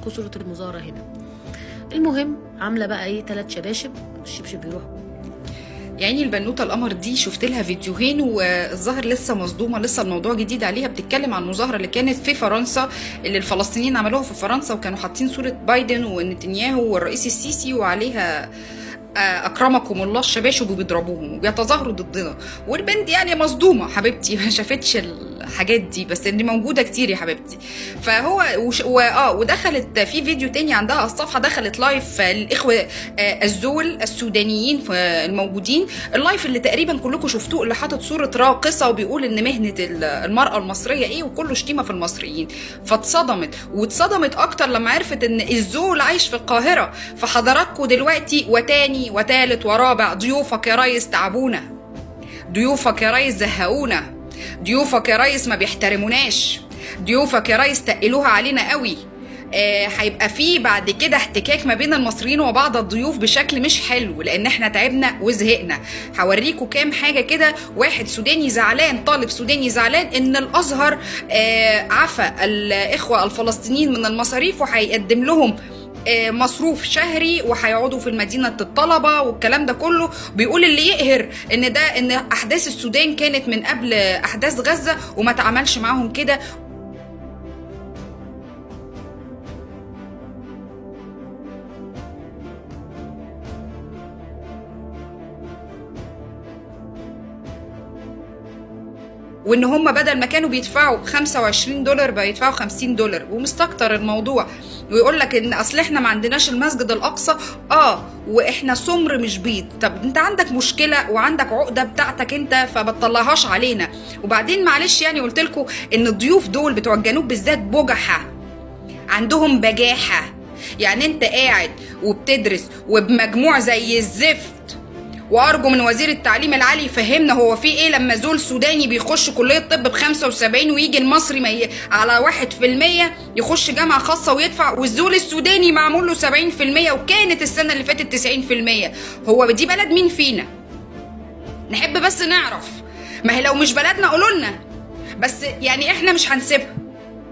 لكم صوره المظاهرة هنا. المهم عامله بقى ايه 3 شباشب، الشبشب بيروح. يعني البنوته القمر دي شفت لها فيديوهين والظاهر لسه مصدومة، لسه الموضوع جديد عليها. بتتكلم عن المظاهرة اللي كانت في فرنسا، اللي الفلسطينيين عملوها في فرنسا، وكانوا حاطين صوره بايدن ونتنياهو والرئيس السيسي وعليها اكرمكم الله الشباشب وبيضربوهم وبيتظاهروا ضدنا. والبنت يعني مصدومة حبيبتي، ما شافتش الحاجات دي، بس اللي موجودة كتير يا حبيبتي. فهو وش ودخلت في فيديو تاني عندها على الصفحة، دخلت live الاخوة الزول السودانيين الموجودين، ال live اللي تقريبا كلكم شفتوه، اللي حاطط صوره راقصه وبيقول ان مهنة المراة المصرية ايه، وكله شتيمه في المصريين. فاتصدمت، واتصدمت اكتر لما عرفت ان الزول عايش في القاهرة. فحضراتكم دلوقتي وتاني وتالت ورابع، ضيوفك يا ريس تعبونا، ضيوفك يا ريس زهقونا، ضيوفك يا ريس ما بيحترموناش، ضيوفك يا ريس تقلوها علينا قوي. هيبقى فيه بعد كده احتكاك ما بين المصريين وبعض الضيوف بشكل مش حلو، لان احنا تعبنا وزهقنا. هوريكم كام حاجة كده. واحد سوداني زعلان، طالب سوداني زعلان ان الازهر عفى الاخوة الفلسطينيين من المصاريف، وهيقدم لهم مصروف شهري، وهيقعدوا في المدينة الطلبة والكلام ده كله. بيقول اللي يقهر ان ده ان احداث السودان كانت من قبل احداث غزة وما تعملش معاهم كده. وان هم بدل ما كانوا بيدفعوا $25 بقى يدفعوا $50، ومستكتر الموضوع. ويقول لك ان اصل احنا ما عندناش المسجد الاقصى، واحنا سمر مش بيض. طب انت عندك مشكلة وعندك عقده بتاعتك انت، فبتطلعهاش علينا. وبعدين معلش يعني قلت لكم ان الضيوف دول بتوع الجنوب بالذات بجحه، عندهم بجاحه. يعني انت قاعد وبتدرس وبمجموع زي الزفت، وارجو من وزير التعليم العالي يفهمنا هو في ايه لما زول سوداني بيخش كليه طب ب 75 ويجي المصري ما على 1% يخش جامعه خاصة ويدفع، والزول السوداني معمول له 70% وكانت السنة اللي فاتت 90%. هو دي بلد مين فينا؟ نحب بس نعرف. ما هي لو مش بلدنا قولوا لنا، بس يعني احنا مش هنسيبها،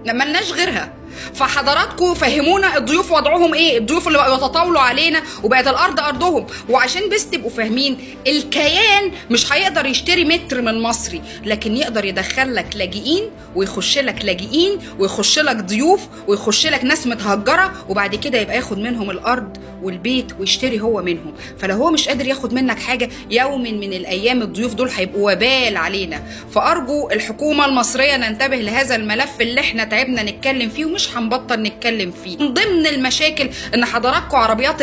ملناش غيرها. فحضراتكم فهمونا الضيوف وضعهم ايه، الضيوف اللي بقوا يتطاولوا علينا وبقت الارض ارضهم. وعشان بس تبقوا فاهمين، الكيان مش هيقدر يشتري متر من مصري، لكن يقدر يدخل لك لاجئين، ويخش لك لاجئين، ويخش لك ضيوف، ويخش لك ناس متهجره، وبعد كده يبقى ياخد منهم الارض والبيت ويشتري هو منهم. فلو هو مش قادر ياخد منك حاجة، يوم من الايام الضيوف دول هيبقوا وبال علينا. فارجو الحكومة المصرية ننتبه لهذا الملف اللي احنا تعبنا نتكلم فيه ومش هنبطل نتكلم فيه. من ضمن المشاكل ان حضراتكم عربيات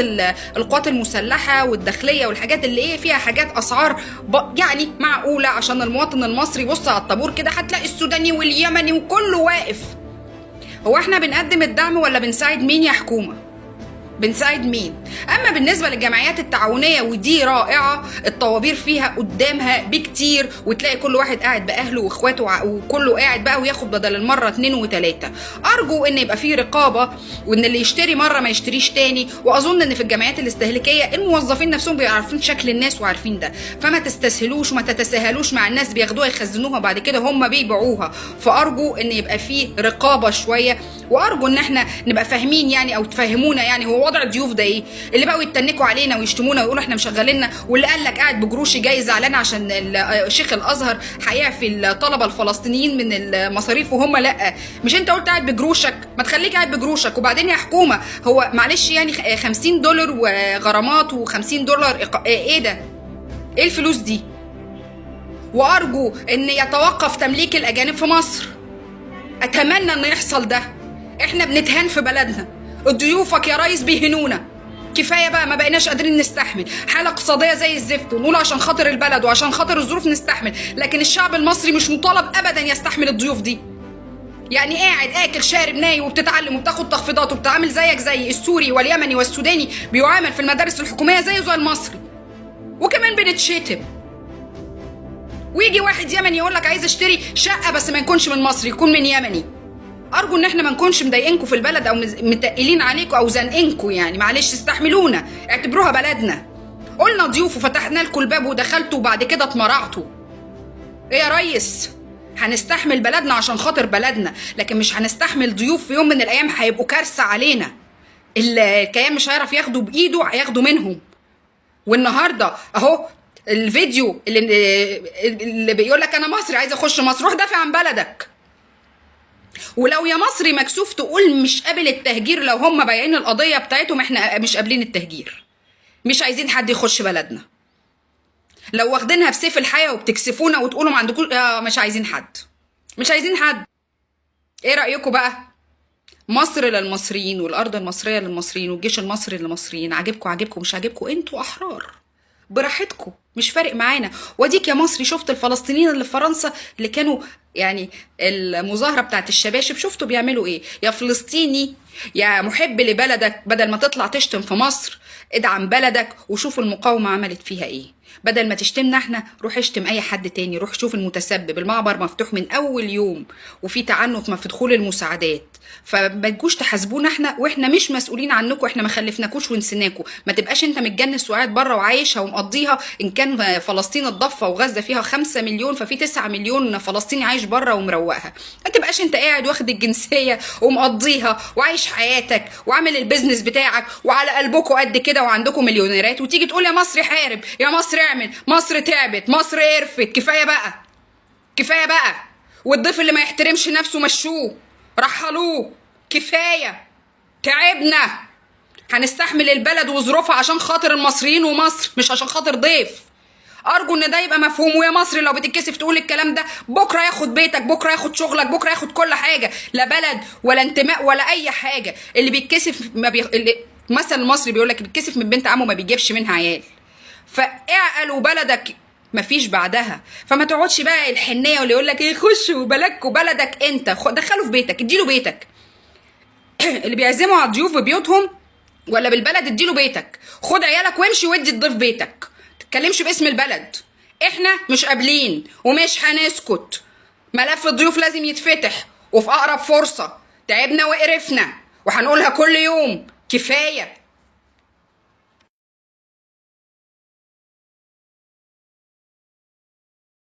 القوات المسلحة والداخليه والحاجات اللي ايه فيها حاجات اسعار يعني معقولة عشان المواطن المصري. بص على الطابور كده هتلاقي السوداني واليمني وكله واقف. هو احنا بنقدم الدعم ولا بنساعد مين يا حكومة؟ بنساعد مين؟ اما بالنسبة للجمعيات التعاونية، ودي رائعة، الطوابير فيها قدامها بكتير، وتلاقي كل واحد قاعد باهله واخواته وكله قاعد بقى وياخد بدل المرة 2 و3. ارجو ان يبقى فيه رقابه، وان اللي يشتري مرة ما يشتريش تاني. واظن ان في الجمعيات الاستهلاكية الموظفين نفسهم بيبقوا عارفين شكل الناس وعارفين ده، فما تستسهلوش وما تتساهلوش مع الناس، بياخدوها يخزنوها بعد كده هم بيبيعوها. فارجو ان يبقى فيه رقابه شوية، وارجو ان احنا نبقى فاهمين يعني، او تفهمونا يعني هو وضع الضيوف ده ايه اللي بقوا يتنكوا علينا ويشتمونا ويقولوا احنا مشغليننا، واللي قال لك قاعد بجروشي جاي زعلان عشان شيخ الازهر هيعفي الطلبة الفلسطينيين من المصاريف وهم لا. مش انت قلت قاعد بجروشك؟ ما تخليك قاعد بجروشك. وبعدين يا حكومة، هو معلش يعني $50 وغرامات و50 $، ايه ده؟ ايه الفلوس دي؟ وارجو ان يتوقف تمليك الاجانب في مصر. اتمنى ان يحصل ده. احنا بنتهان في بلدنا، ضيوفك يا ريس بيهنونا، كفاية بقى، ما بقيناش قادرين نستحمل حاله اقتصادية زي الزفت، ونقول عشان خاطر البلد وعشان خاطر الظروف نستحمل، لكن الشعب المصري مش مطالب ابدا يستحمل الضيوف دي. يعني قاعد اكل شارب نايم وبتتعلم وبتاخد تخفيضات وبتتعامل زيك زي السوري واليمني والسوداني، بيعامل في المدارس الحكومية زيه زي المصري، وكمان بنتشتم. ويجي واحد يمني يقول لك عايز اشتري شقه بس ما يكونش من مصري، يكون من يمني. ارجو ان احنا ما نكونش مضايقينكم في البلد او متقلين عليكم او زنقينكم، يعني معلش استحملونا، اعتبروها بلدنا. قلنا ضيوف وفتحنا لكم الباب ودخلتوا وبعد كده اتمرعتوا. ايه يا ريس؟ هنستحمل بلدنا عشان خاطر بلدنا، لكن مش هنستحمل ضيوف في يوم من الايام هيبقوا كارثة علينا. الكيان مش هيعرف ياخده بايده، هياخده منهم. والنهارده اهو الفيديو اللي بيقول لك انا مصري عايز اخش مصر، روح دافع عن بلدك. ولو يا مصري مكسوف تقول مش قابل التهجير، لو هم بايعين القضية بتاعتهم احنا مش قابلين التهجير، مش عايزين حد يخش بلدنا. لو واخدينها بسيف الحياة وبتكسفونا وتقولوا ما عندكوش، مش عايزين حد، مش عايزين حد. ايه رايكم بقى؟ مصر للمصريين، والارض المصرية للمصريين، والجيش المصري للمصريين. عاجبكم عاجبكم، مش عاجبكم انتوا احرار براحتكم، مش فارق معانا. واديك يا مصري شفت الفلسطينيين اللي في فرنسا اللي كانوا يعني المظاهرة بتاعت الشباشب، شفتوا بيعملوا ايه؟ يا فلسطيني يا محب لبلدك، بدل ما تطلع تشتم في مصر ادعم بلدك وشوف المقاومة عملت فيها ايه. بدل ما تشتمنا احنا روح اشتم اي حد تاني، روح شوف المتسبب. المعبر مفتوح من اول يوم وفي تعنت ما في دخول المساعدات، فما تجوش تحاسبونا احنا واحنا مش مسؤولين عنكم، احنا ما خلفناكوش ونسيناكم. ما تبقاش انت متجنس وقاعد بره وعايشها ومقضيها. ان كان فلسطين الضفة وغزة فيها 5 مليون، ففي 9 مليون فلسطيني عايش بره ومروقها. ما تبقاش انت قاعد واخد الجنسية ومقضيها وعايش حياتك وعامل ال business بتاعك وعلى قلبكم قد كده وعندكم مليونيرات، وتيجي تقول يا مصري حارب، يا مصر اعمل، مصر تعبت، مصر قرفت. كفاية بقى، كفاية بقى. والضيف اللي ما يحترمش نفسه مشوه، رحلوه، كفاية، تعبنا. هنستحمل البلد وظروفها عشان خاطر المصريين ومصر، مش عشان خاطر ضيف. ارجو ان ده يبقى مفهوم. ويا مصري لو بتتكسف تقول الكلام ده، بكره ياخد بيتك، بكره ياخد شغلك، بكره ياخد كل حاجة، لا بلد ولا انتماء ولا اي حاجة. اللي بيتكسف ما بي... اللي... مثل المصري بيقول لك بيتكسف من بنت عمه ما بيجيبش منها عيال. فاعقل، وبلدك مفيش بعدها. فما تقعدش بقى الحنيه واللي يقول لك ايه خش وبلدك وبلدك انت، دخله في بيتك، اديله بيتك. اللي بيعزموا على الضيوف ببيوتهم ولا بالبلد، اديله بيتك، خد عيالك وامشي وادي الضيف بيتك، تتكلمش باسم البلد. احنا مش قابلين ومش هنسكت. ملف الضيوف لازم يتفتح وفي اقرب فرصة. تعبنا وقرفنا وهنقولها كل يوم، كفاية.